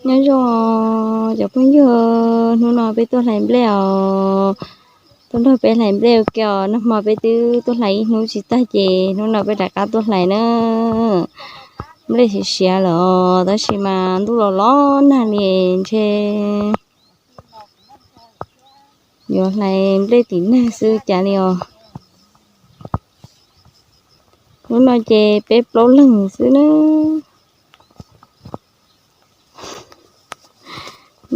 Nyob zoo cov phooj ywg, hnub no peb tuaj hlais nplej os. Tuaj nrog peb hlais nplej ua ke os. Nag hmo peb twb tuaj hlais ib hnub tsis tag ces hnub no peb rov qab tuaj hlais na. Nplej siav siav lawm os, tab sis mas ntuj los los nag li ntshe yuav hlais nplej tim nag xwb cas li os. Hnub no ces peb plaub leeg xwb na.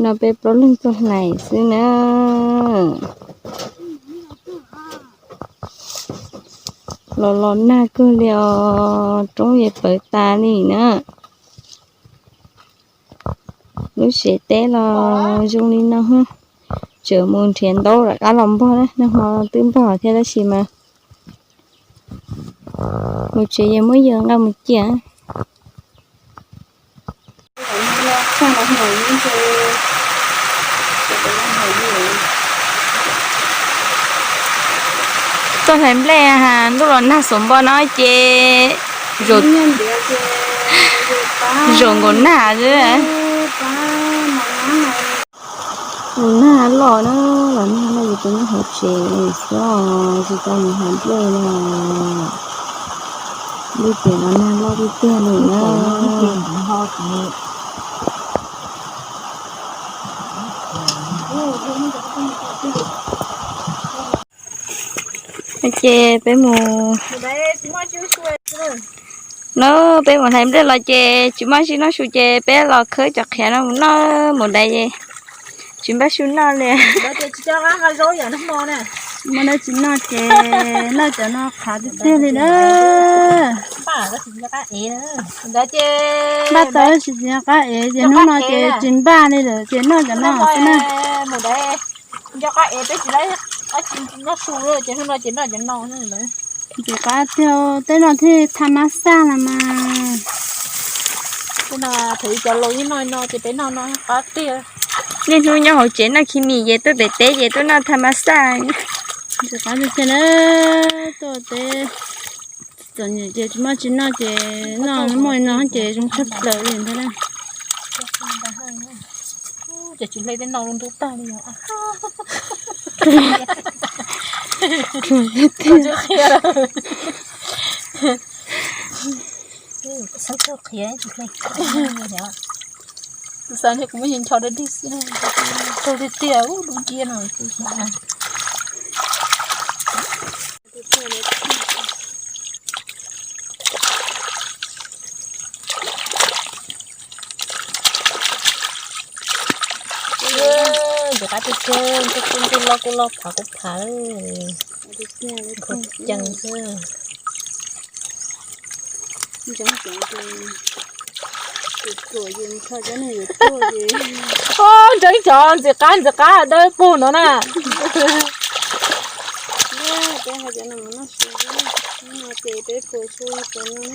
No peb plaub leeg tuaj hlais xwb na. Los los nag kawg li os, roob yeej pawv tas li na. Lub tsev teb los zoo li no, tseem mus nrhiav ntaub rov qab los npog na, nag hmo twb npog thiab tab sis mas mus tsev yeej muab yawg nqa mus cia. Tuaj hlais nplej, ntuj los nag xuv npo no ces zaum nkaus nag xwb. Los nag loj na, los nag no yus tus nyob hauv tsev xwb os, tsis tau mus hlais nplej na. Nplej ces los nag loj tiag tiag li na. Ces peb mus, no peb mus hlais nplej los ces tsis muaj zib noj su ces peb los khawb cov qhiav no mus noj mus dais es tsis npaj su noj li. Muaj dab tsi noj ces noj cov no qhav tiag tiag li na. Npaj tau tsis tsis nco qab ev ces hnub no ces tsis npaj li lawm ces noj cov no xwb na. Nco qab ev peb tsis laib dab tsi noj su ces hnub no ces noj cov no. Ntxim qab tiag, tej no thiaj tha mab xaj los mas. Tej no thaum cov laus yeej noj no ces peb noj no qab tiag. Niaj hnub nyob hauv tsev noj khi mis ces tuaj pem teb ces tuaj noj tha mab xaj. Ntxim qab tiag tiag na, tuaj teb txom nyem ces tsis muaj tsi noj ces noj muaj no ces zoo tshaj plaws li ntag na. Ces tsis hle tej no ntub tag li. Xav tias kuv muab ncho dab dig xwb, raug tiag tiag ub dub nciab no. Ntxim qab tiag tiag, ntuj kuj ntuj, los kuj los, phav kuj phav, ceev xwb. Ntseeb cov ntxim qab ntxim qab dawb paug no na. Peb hais tias no mus noj su, no ces peb puas su cov no na.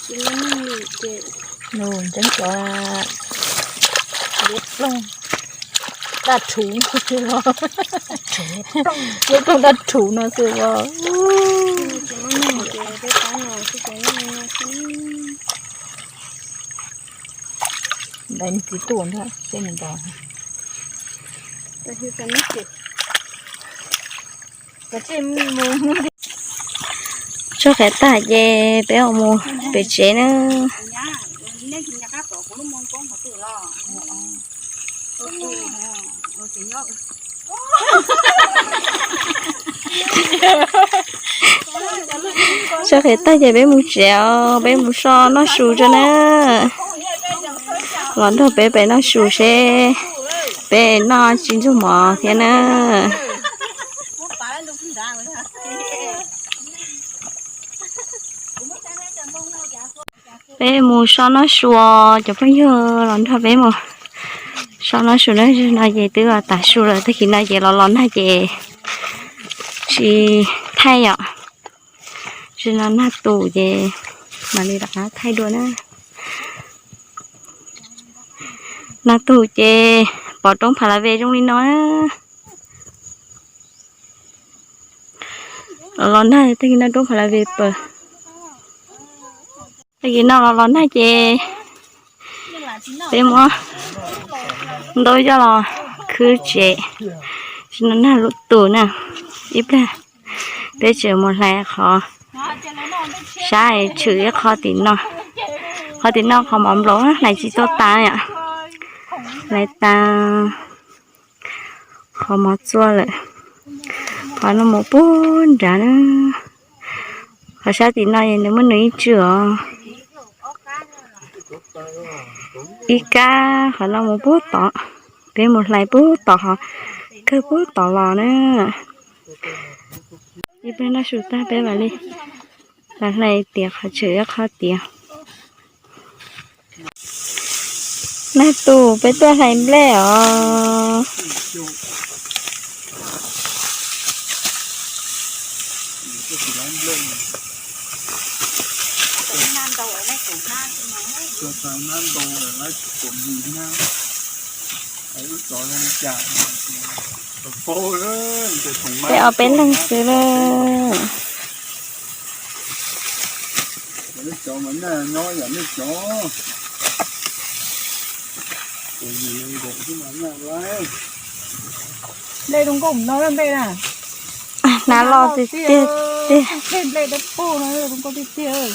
Tsis muaj neeg li ces. Nws ntseeb cov liab ploog daj rhuv, liab ploog daj rhuv no xwb os. Ntawd nws txiv tuaj nrog tej mus nrog. Tso qhiav tag ces peb mus pem tsev na. Tso qhiav tag ces peb mus tsev os, peb mus so noj su tso na. Los nrog peb pem noj su seb peb noj tsis ntxuag mov thiab na. Peb mus so noj su os, cov phooj ywg los nrog peb mus so noj su na. No ces twb tav su lawm, tag kis no ces los los nag ces tsis thaij yom. Tsis no nag tus ces mam li rov qab thaij dua na. Nag tus ces pom roob Pha La Ve zoo li no na. Los los nag tag kis no roob Pha La Ve pawg. Tag kis no los los nag ces peb muab ntaub coj los khwb tsev, tsis no nag lub tus na. Ib pliag peb tseem mus hlais qhov sab tshwm ib qho tim no. Qhov tim no qhov mov nplaum hlais tsis tau tas yom. Hlais tas qhov mov txua lawm. Qhov no mus puag nrad na. Qhov sab tim no nws muaj nws ib tswm os. Ib kab qhov no mus puag tod, peb mus hlais puag tod, ho kawg puag tod los na. Ib pliag noj su tag peb mam li los hlais tiav qhov tshwm ib qho tiav. Nag tus peb tuaj hlais nplej os. Peb ob peb leeg xwb na. Nplej zoo nkauj no nplej na. Hnav los tiag tiag tiag. Nplej dawb paug no zoo nkauj tiag tiag.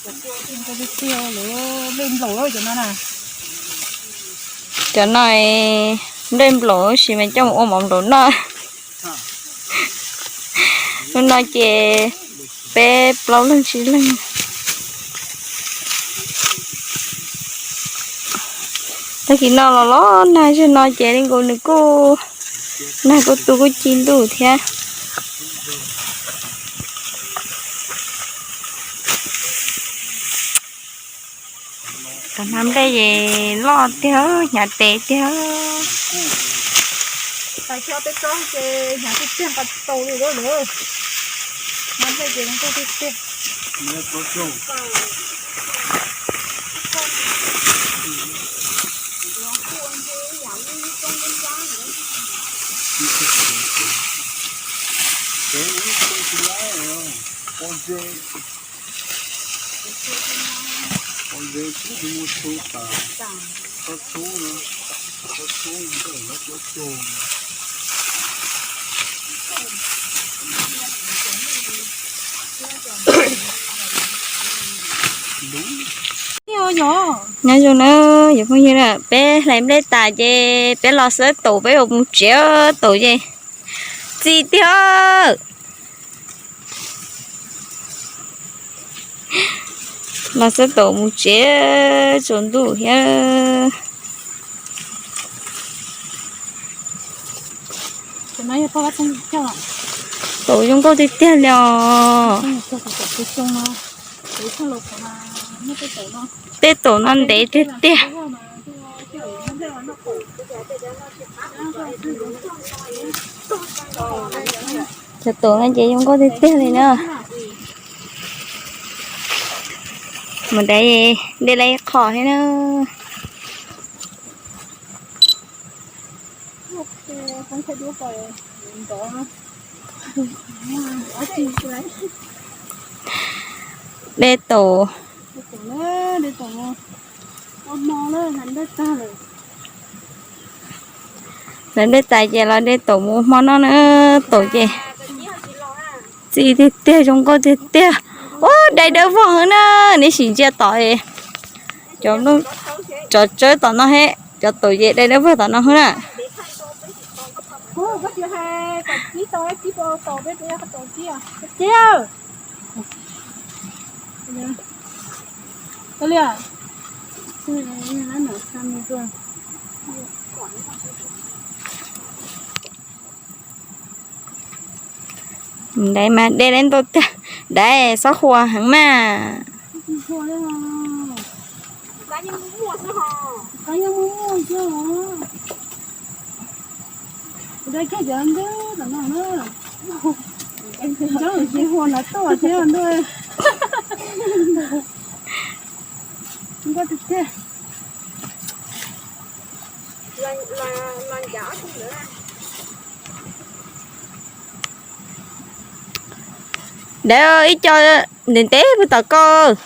Zoo nkauj tiag tiag lawm, nplej nplaum cov no na. Cov no nplej nplaum tab sis mas coj mus ua mov nplaum noj. Hnub no ces peb plaub leeg tsib leeg. Tag kis no los los nag zog no ces li nkaus nws kuj, nag kuj tu kuj ci ntuj thiab. Cov hnab nplej ces loj tiag, hnyav tes tiag. Tais tso peb tsob ces hnyav tiag tiag, nqa tsis tau li lawm. Hnab nplej ces zoo nkauj tiag tiag. Nyob zoo na, yog phooj ywg na, peb hlais nplej tas ces peb los xwb, taum peb yuav mus tsev, taum ces txi tiag. Los xwb, taum mus tsev, tsaus ntuj thiab. Taum zoo nkauj tiag tiag li os. Tej taum no ntev tiag tiag. Cov taum no ces zoo nkauj tiag tiag li na. Mus dai, de lawm ib qho thiab na. De taum. Hlais nplej tas ces los de taum mus hmo noj na, taum ces txi tiag tiag, zoo nkauj tiag tiag. Ua dai dawb vog heev na, neb sim ntsia tom cov tsawb tom no he, cov taum ces dai dawb vog tom no heev na. Dai mas de lawm ntau tiag, dai xob huas heev mas. Kuv da kiag cov ntawd tom no na. Ntawd tsis huas no tuaj thiab ntawd. Nkauj tiag tiag. Dawb ib co Ntev ntev puag tom koj.